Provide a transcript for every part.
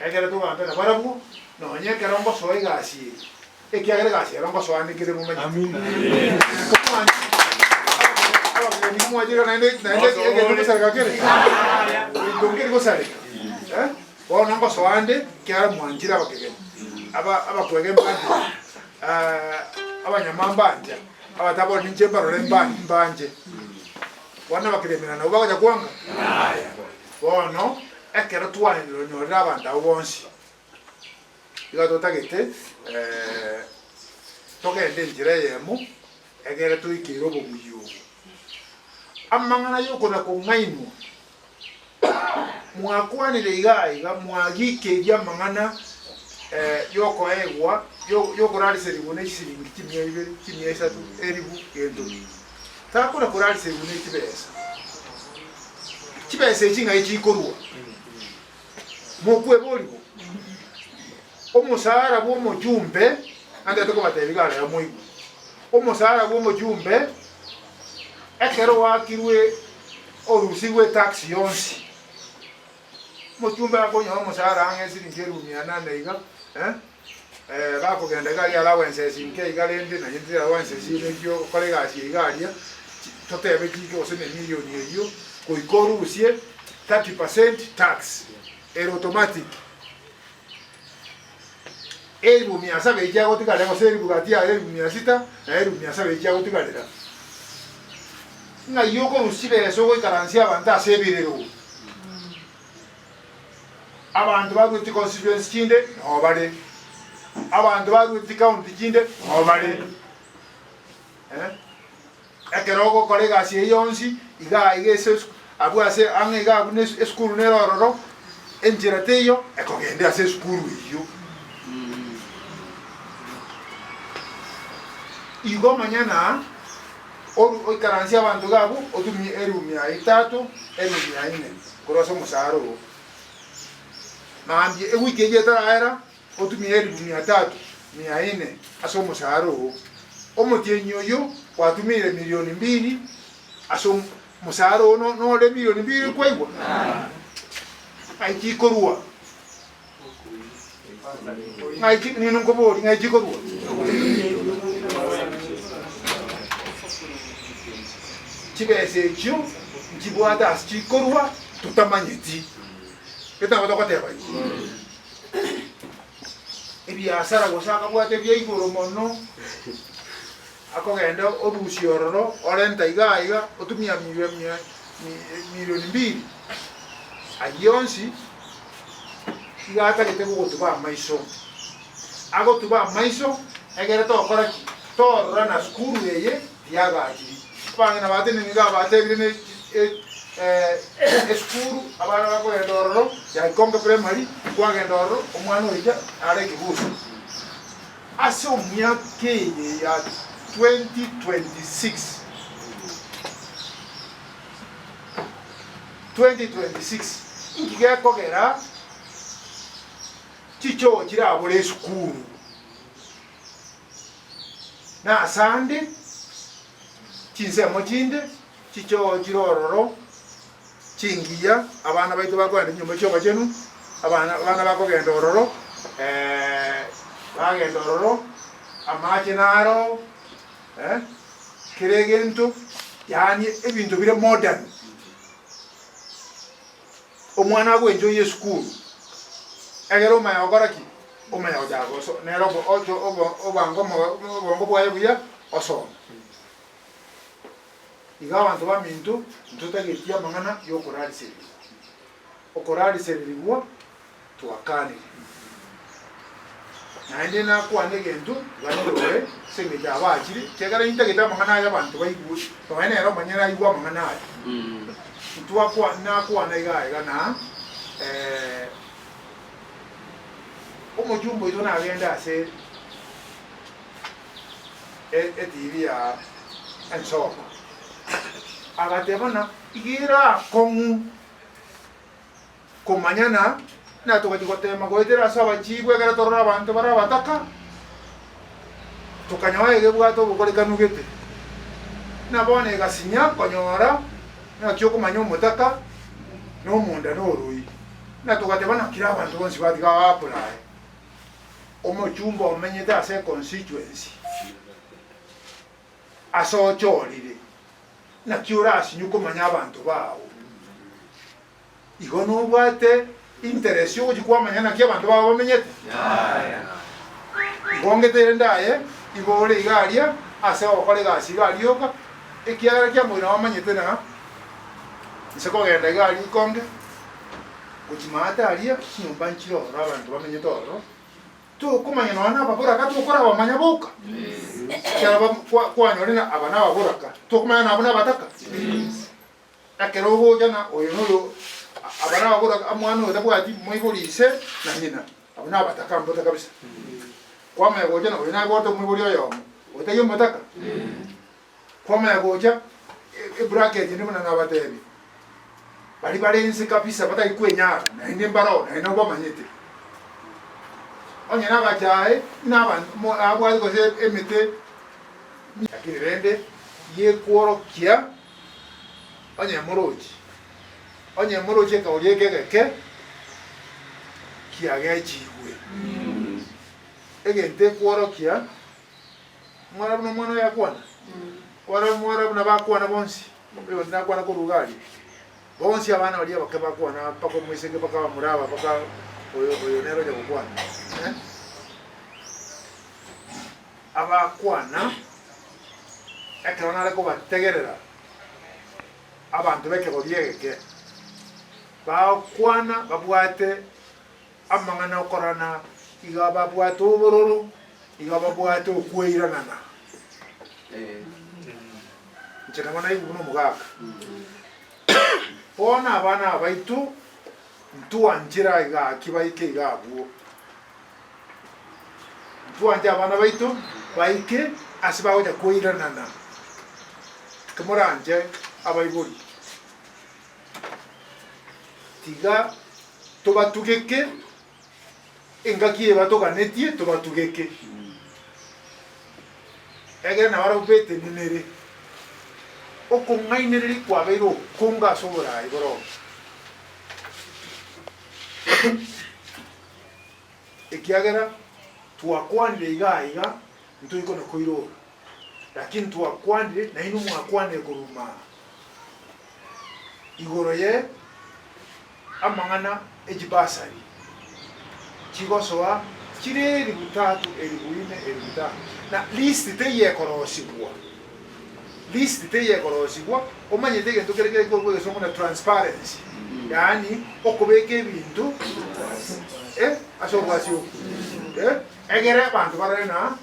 Ekero togambe nabarabwo, nonya ekero ngosoa egasi eye, ekiagera egasi ero ngosoa ande kere momanyete. Abageni mwachire naende naende egento gosareka kere? Gento nkeri gosareka. Eh? Bono ngosoa ande ekiagera mwanchire abakegeni. Aba abakwege mbanchire, abanyama mbancha, abatabori ninche mbarore mba mbanche. Bono abakiremera nabwo bagocha kwanga? Yaya. Bono ekero twanyorire abanto abwo bonsi, iga totagete togende enchera eyemo, egere toikeire obobuya obo. Amang'ana y'okona kong'ainwa, mwakwanire iga iga, mwagikeirie amang'ana y'okoegwa, y'okorariserigwa ne chisiringi chimia ibere, chimia isato, elifu, gento ki. Takona korariserigwa ne chibesa. Chibesa echi ng'ai chikorwa? Mokweboria bo? Omosara bw'omochumbe, nantagete kobatebia iga rero moigwe. Omosara bw'omochumbe, ekero oakirwe orusigwe etax yonsi, omochumbe akonyora omosara ang'e esiringi elifu mia nane iga, eh, bakogenda iga aria allowances inke iga rende naende teri allowances ere ekio okore egasi eye iga aria, totebe chike gose ne emilioni eyio, goika orusie 30% tax ere automatic. Elifu mia saba echi agotigarera gose elifu gati yaye elifu mia sita na elifu mia saba echi agotigarera. Ng'ai okorusia chibesa ogoikaransia abanto ase ebirero? Abanto barwete chiconstituency chinde noo bare, abanto barwete chicounty chinde noo bare. Eh, ekero ogokora egasi eye yonsi, iga iga ase esu abwo ase ang'e iga abwo na esukuru nere ororo, enchera teiyo ekogenda ase esukuru eyio. Igo manya oru oikaransie abanto iga abwo, otumie eroom ya etato, eroom ya ine, korwa ase omosara oo. Mambia ewiki eyio etaraera, otumie elifu mia tatu, mia ine ase omosara oo. Omotienyi oyio gwatumiire milioni mbili ase omosara oo nore milioni mbili kwaigwa? Ng'ai chikorua? Ng'ai chi nini nkoboria ng'ai chikorua? Chibesa echio nchibwate ase chikorua totamanyeti. Gete nabo togoteba igo. Ebiasara gose akabwate bia igoro mono, akogenda orusia ororo, orenta iga iga, otumia mia mia milioni mbili. Ayio onsi iga atagete gogotuba amaiso. Agotuba amaiso egere tokora ki? Torora na sukuru eye tiyagachiri. Abang'ina batenenire iga batebire ne esukuru abana bakogenda ororo ya Ikonge Primary, kwagenda ororo omwana oija are ekibusu. Ase omiaka eye ya 2026, 2026 inki gekogera chichoo chirabore esukuru? Na asande chinsemo chinde chichoo chire ororo chingiya, abana baito bakogenda chinyomba chi'obochenu, abana abana bakogenda ororo bagenda ororo, amache naro kera egento, yaani ebinto bire modern. Omwana agoenjoyia esukuru, ekero omanya gokora ki? Omanya gochaka goso nere obo ocho obo obange omo obongo bwaye buya osome. Iga abanto baminto ntotageti amang'ana ya okorariserigwa. Okorarisererigwa twakanire. Naende nakwane egento tiga nyirore ase engencho abachire, ekiagera intagete amang'ana aya abanto baigwe, nonya nere omonyene aigwe amang'ana aya. Ntwakwa nakwana iga iga na omochumba oito nagende ase etv ya ensoko, agateba ng'a iga ere akong'u. Komanyana, na togachia goteema goetera ase abachiibwa ekero torore abanto bare abataka, tokanyora egebwate obokorekanu gete. Na bono egasinya konyora naki okomanya omotaka na omonda na oroi. Na togateba naki abanto bonsi batiga baapply omochumba omenyete ase econstituency ase ochorire, naki orasinye komanya abanto bao. Igo nobwate interest yogochia kwamanya naki abanto bao bamenyete? Igo ngete rende aye igo ore iga aria ase ogokora egasi iga aria yoka, ekiagera kiamoino bamanyete na inse kogenda iga aria ikonge, gochia maate aria chinyomba nchire ororo abanto bamenyete ororo, tokomanya nonya na ababoraka tokorabamanya boka, ekiagera ba kwa kwanyorire ng'a aba nababoraka, tokomanya nabwo nabataka. Ekero ogocha na oyo noyo, aba nababora, Omwana oyo tabwati moibori ise na ng'ina, abwo nabataka mbote kabisa. Kwamanya gocha na oyo nabwate omoibori oyomo, oyo tari omotaka. Kwamanya gocha ebracket ende buna nabatebia, baria bare inse kabisa batari kwenyara naende mbaroo naende nabo bamanyete. Onye nabachae nabanto mo abwate gose emete, lakini rende yekworokia. Onye morochi, onye morochi ekauri eke egeke kiagechigwe. Egento ekworokia, mwara buna omwana oyo akwana, mwara mwara buna bakwana bonsi, oyo nakwana korwa iga aria, bonsi abana baria abake bakwana mpaka omoiseke mpaka abamura aba mpaka oyo oyo nere onya gokwana eh. Abakwana ekero nare kobategerera abanto b'ekegori egeke, bagokwana babwate amang'ana okorana, iga babwate obororo, iga babwate okweiranana. Inche nabo naigwa buna omogaka. Bono abana aba baito ntwanchera gaki baike iga abwo. Ntwanche abana baito baike ase bagocha koiranana. Timoranche abaibori, tiga tobatugeke engaki eye batoganetie tobatugeke, egere nabarabwo betenenere. Okong'ainereria kwabeire okonge ase oboraai boroo. Ekiagera twakwanire iga aiga, ntoikona koirora, lakini twakwanire nainwe mwakwanire korwa maa igoro ye amang'ana e chibasari chigosoa chire elifu tatu, elifu ine, elifu tano, na list teiyo ekorosigwa, list teiyo ekorosigwa, omanyete egento kere gekorokwa egesongo na transparency, yaani okobeka ebinto eh ase obwasi obwo eh, egere abanto barore na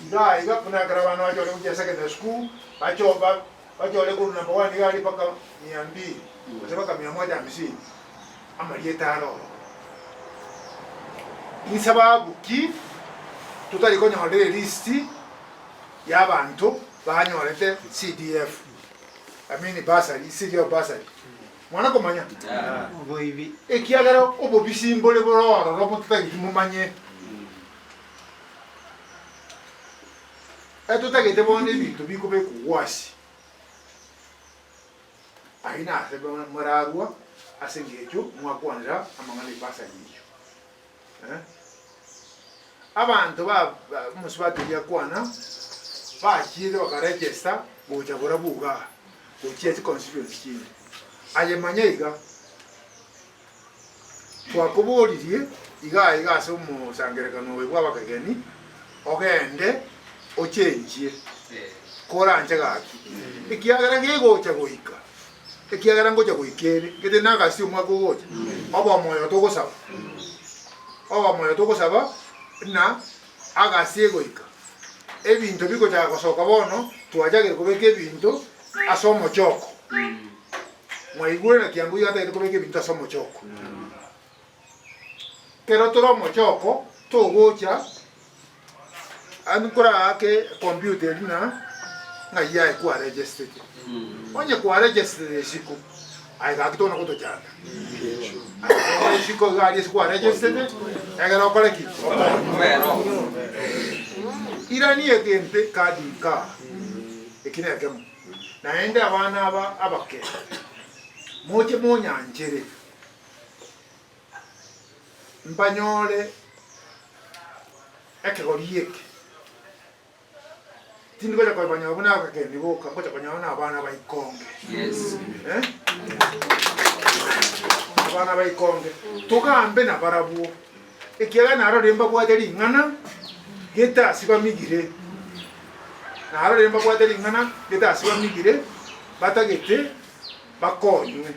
iga iga buna ekero abana bachore gochia secondary school, bacho ba bachore korwa number one iga aria mpaka mia mbili, gose mpaka mia moja hamsini, amarieta aro ororo. Insababu ki totari konyorera elist y'abanto banyorete CDF, I mean bursary, CDF bursary? Mwana komanya? Oboibi. Ekiagera obobisi mbore bore ororo mototageti momanye. Etotagete bono ebinto bikobekwa gwasi. Ayio nase morarua ase engencho mwakwanera amang'ana 'ebasari eyio. Eh. Abanto ba omosubati oria akwana, bachiete bakaregesta gocha barabwo igaa, gochia chiconstituency chinde. Aye manya iga, twakoboririe igaa iga ase omosangererekano oyo bwa abakegeni, ogende ochenchie, koranche gaki, ekiagera gegocha goika, ekiagera ngocha goika ere, gete nagasi omwaka ogocha, obomoyo togosaba, obomoyo togosaba buna agasi egoika, ebinto bigochaka gosoka bono, twachakire kobeka ebinto ase omochoko. Mwaigure na kiango iga atagete kobeka ebinto ase omochoko. Kero tore omochoko, togocha Ani koraake computer eria na ng'ai aye kwaregestete. Onye kwaregestete isiko, aye gaki tokona gotochanda. Aye bono isiko iga aria ase kwaregestete, egere okore ki? Okonye. Irania egento ekadi nkaa, eki nekemo. Naende abana aba abake, moche monyanchere. Mbanyore ekegori eke, tindi gocha kobanyora buna abakendi boka, ngocha konyora na abana ba ikonge. Eh? Abana ba ikonge. Togambe nabarabwo, ekiagera narorire mbabwate ring'ana gete ase bamigire. Narorire mbabwate ring'ana gete ase bamigire, batagete bakonywe.